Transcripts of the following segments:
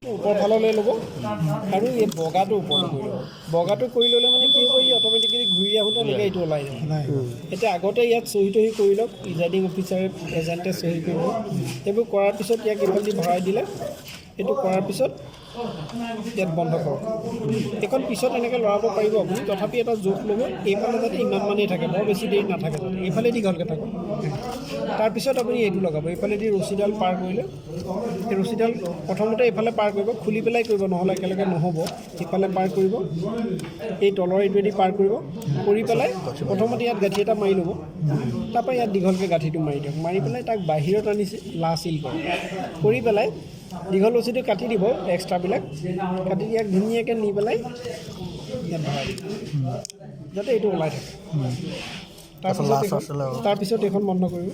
ওপৰ ফাললৈ ল'ব আৰু এই বগাটো ওপৰলৈ কৰি ল'ব। বগাটো কৰি ল'লে মানে কি হ'ব, ই অট'মেটিকেলি ঘূৰি আহোঁতে এনেকৈ এইটো ওলাই যাব। এতিয়া আগতে ইয়াত চহী তহি কৰি লওক। প্ৰিজাইডিং অফিচাৰে, এজেণ্টে চহী কৰিব। সেইবোৰ কৰাৰ পিছত ইয়াক এইফালেদি ভৰাই দিলে, এইটো কৰাৰ পিছত ইয়াত বন্ধ কৰক। এইখন পিছত এনেকৈ লৰাব পাৰিব আপুনি। তথাপি এটা জোখ ল'ব, এইফালে যাতে ইমান মানেই থাকে, বৰ বেছি দেৰি নাথাকে, যাতে এইফালে দীঘলকৈ থাকক। তাৰপিছত আপুনি এইটো লগাব। এইফালেদি ৰছীডাল পাৰ কৰিলে, এই ৰছীডাল প্ৰথমতে এইফালে পাৰ কৰিব, খুলি পেলাই কৰিব, নহ'লে একেলগে নহ'ব। ইফালে পাৰ কৰিব, এই তলৰ এইটোৱেদি পাৰ কৰিব। কৰি পেলাই প্ৰথমতে ইয়াত গাঁঠি এটা মাৰি ল'ব। তাৰপৰা ইয়াত দীঘলকৈ গাঁঠিটো মাৰি দিয়ক। মাৰি পেলাই তাক বাহিৰত আনি লা চিল কৰক। কৰি পেলাই দীঘল ৰছীটো কাটি দিব, এক্সট্ৰাবিলাক কাটি ইয়াক ধুনীয়াকৈ নি পেলাই ইয়াত ভৰাই দিব, যাতে এইটো ওলাই থাকে। তাৰপিছত এইখন বন্ধ কৰিব।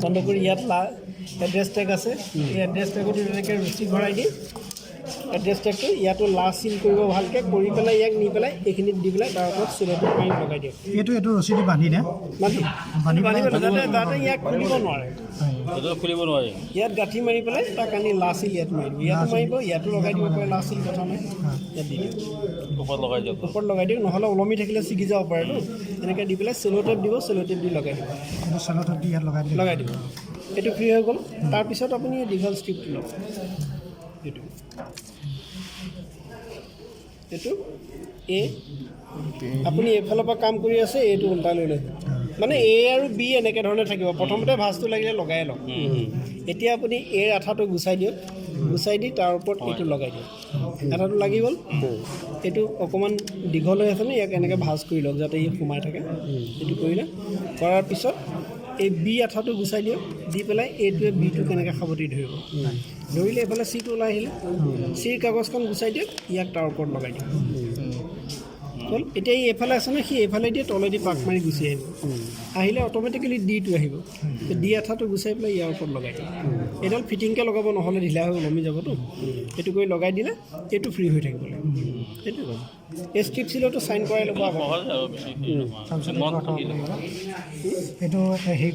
বন্ধ কৰি ইয়াত লা এড্ৰেছ টেগ আছে। এই এড্ৰেছ টেগতো তেনেকৈ ৰছী ভৰাই দি এড্ৰেছ টেগটো ইয়াতো লা চিল কৰিব। ভালকৈ কৰি পেলাই ইয়াক নি পেলাই এইখিনিত দি পেলাই তাৰ ওপৰত চিলটো মাৰি লগাই দিয়ক। এইটো ৰছী দি বান্ধি দে। বান্ধি বান্ধি বান্ধি পেলাই যাতে ইয়াক খুলিব নোৱাৰে। সেইটো খুলিব নোৱাৰি। ইয়াত গাঁঠি মাৰি পেলাই তাক আনি লা চিল ইয়াত মাৰি দিব। ইয়াতো মাৰিব, ইয়াতো লগাই দিব পাৰে লা চিল, কথা নাই। ইয়াত দি দিয়ক। ওপৰত লগাই দিয়ক। ওপৰত লগাই দিয়ক, নহ'লে ওলমি থাকিলে ছিগি যাব পাৰেতো। এনেকৈ দি পেলাই চেল' টেপ দিব, চেল' টেপ দি লগাই দিব। এইটো চেল'টেপ দি ইয়াত লগাই দিলে। লগাই দিব। এইটো ফ্ৰী হৈ গ'ল। তাৰপিছত আপুনি এই দীঘল ষ্ট্ৰিপটো লওক। এইটো আপুনি এইফালৰ পৰা কাম কৰি আছে, এইটো উল্টা লৈ লৈ, মানে এ আৰু বি এনেকৈ ধৰণে থাকিব। প্ৰথমতে ভাঁজটো লাগিলে লগাই লওক। এতিয়া আপুনি এৰ আঠাটো গুচাই দিয়ক। গুচাই দি তাৰ ওপৰত এইটো লগাই দিয়ক। আঠাটো লাগি গ'ল। এইটো অকণমান দীঘল হৈ আছে ন, ইয়াক এনেকৈ ভাঁজ কৰি লওক যাতে ই সোমাই থাকে। এইটো কৰিলে, কৰাৰ পিছত এই বি আঠাটো গুচাই দিয়ক। দি পেলাই এইটোৱে বিটো কেনেকৈ সাৱটি ধৰিব। ধৰিলে এইফালে চিটো ওলাই আহিলে, চিৰ কাগজখন গুচাই দিয়ক, ইয়াক তাৰ ওপৰত লগাই দিয়ক। হ'ল। এতিয়া ই এইফালে আছে ন, সি এইফালে দিয়ে তলেদি পাক মাৰি গুচি আহিব। আহিলে অট'মেটিকেলি ডিটো আহিব। ডি আঠাটো গুচাই পেলাই ইয়াৰ ওপৰত লগাই দিয়ক। এইডাল ফিটিংকৈ লগাব, নহ'লে ঢিলা হৈ ওলমি যাবতো। সেইটো কৰি লগাই দিলে এইটো ফ্ৰী হৈ থাকিব লাগিব। সেইটো এই ষ্ট্ৰিপ চিলতো চাইন কৰাই ল'ব আগতে। সহজ আৰু, বেছি হেৰি নহয়। তাৰপিছত মন এইটো থাকিলে। এইটো হেৰি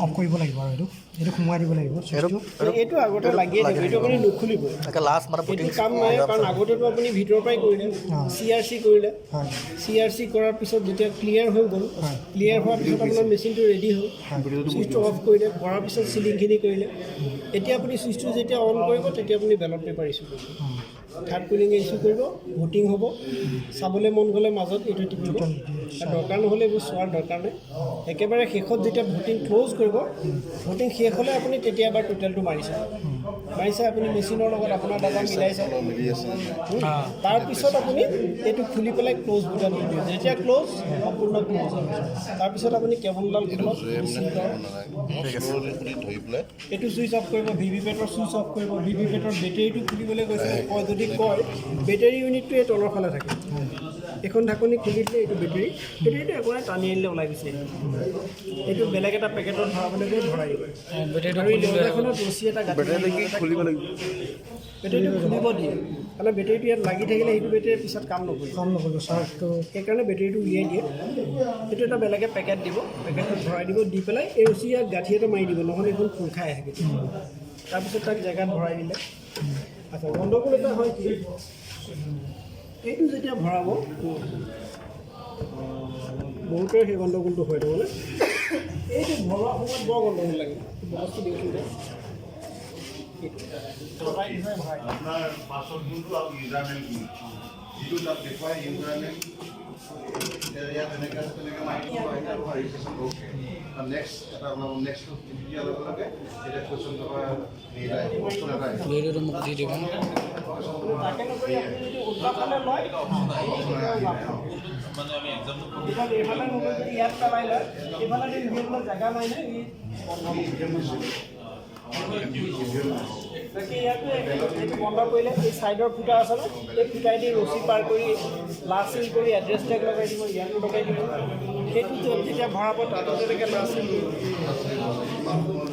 অফ কৰিব লাগিব আৰু এইটো সোমোৱাই দিব লাগিব চুইচটো। এইটো আগতে লাগিয়ে থাকিব, এইটো আপুনি নুখুলিবই। একে লাষ্ট মানে এইটো কাম নাই, কাৰণ আগতেতো আপুনি ভিতৰৰ পৰাই কৰিলে, চি আৰ চি কৰিলে। চি আৰ চি কৰাৰ পিছত যেতিয়া ক্লিয়াৰ হৈ গ'ল, ক্লিয়াৰ হোৱাৰ পিছত আপোনাৰ মেচিনটো ৰেডি হ'ল, চুইচটো অফ কৰিলে। কৰাৰ পিছত চিলিংখিনি কৰিলে। এতিয়া আপুনি চুইচটো যেতিয়া অন কৰিব, তেতিয়া আপুনি বেলট পেপাৰ ইছ্যু কৰিব, থাৰ্ড কুলিং ইছ্যু কৰিব, ভোটিং হ'ব। চাবলৈ মন গ'লে মাজত এইটো টিপিব আৰু দৰকাৰ নহ'লে এইবোৰ চোৱাৰ দৰকাৰ নাই। একেবাৰে শেষত যেতিয়া ভোটিং ক্ল'জ কৰিব, ভোটিং শেষ হ'লে আপুনি তেতিয়া এবাৰ টোটেলটো মাৰি চাব। মাৰি চাই আপুনি মেচিনৰ লগত আপোনাৰ ডাটা মিলাই চাব। তাৰপিছত আপুনি এইটো খুলি পেলাই ক্ল'জ বুটাম দি দিব। যেতিয়া ক্ল'জ, সম্পূৰ্ণ ক্ল'জ আৰু তাৰপিছত আপুনি কেবুলডাল খোলক, চিল কৰক। এইটো ছুইচ অফ কৰিব, ভি ভি পেটৰ ছুইচ অফ কৰিব। ভি ভি পেটৰ বেটেৰীটো খুলিবলৈ গৈছে কয়, যদি কয়, বেটেৰী ইউনিটটো এই তলৰ ফালে থাকে। এইখন ঢাকনি খুলি দিলে এইটো বেটেৰীটো একো নাই, টানি আনিলে ওলাই গুচি আহিব। এইটো বেলেগ এটা পেকেটত ভৰাবলৈ গৈ ভৰাই দিব। আৰু এই দৰ্জাখনত ৰছী এটা গাঁঠি খুলিব লাগিব। বেটেৰীটো খুলিব দিয়ে, মানে বেটেৰীটো ইয়াত লাগি থাকিলে সেইটো বেটেৰীৰ পিছত কাম নকৰিব। কাম নকৰিব চাৰ্জটো। সেইকাৰণে বেটেৰীটো উলিয়াই দিয়ে। সেইটো এটা বেলেগে পেকেট দিব, পেকেটটোত ভৰাই দিব। দি পেলাই এই ৰছী ইয়াত গাঁঠি এটা মাৰি দিব, নহ'লে এইখন খোল খাই আহে কেতিয়াবা। তাৰপিছত তাক জেগাত ভৰাই দিলে। আচ্ছা, গণ্ডগোল এটা হয় কি, এইটো যেতিয়া ভৰাব, বহুতৰে সেই গণ্ডগোলটো হয়। তাৰমানে এইটো ভৰোৱা সময়ত বৰ গণ্ডগোল লাগে। বস্তু দিওঁচোন দে। এইটো ভৰাই ভৰাই আপোনাৰ পাছৱৰ্ড কোনটো আৰু ইউজাৰ নেম কোনটো, যিটো তাত দেখুৱাই ইউজাৰ নেম, ইয়াত তেনেকৈ আছে, তেনেকৈ মাৰি দিব। Registration okay. নেক্সট এটা ওলাব। নেক্সট টিপি দিয়াৰ লগে লগে এতিয়া কুৱেশ্যন পেপাৰ হেৰি এটা আহিব, অপশ্যন এটা আহিব। ভিডিঅ'টো মোক দি দিব। তাকে নকৰি আপুনি যদি উল্টা ফালে লয়, এইফালে এইফালে নলৈ যদি ইয়াত পেলাই লয়, এইফালে দি উলিয়াবলৈ জেগা নাই নে, ই বন্ধ হ'ব। বাকী ইয়াতো এইটো বন্ধ কৰিলে এই ছাইডৰ ফুটা আছে ন, এই ফুটাই দি ৰছী পাৰ কৰি লা চিল কৰি এড্ৰেছ টেগ লগাই দিব, ইয়াতো লগাই দিব। সেইটো যেতিয়া ভৰাব, তাতো তেনেকৈ লা চিল কৰিব।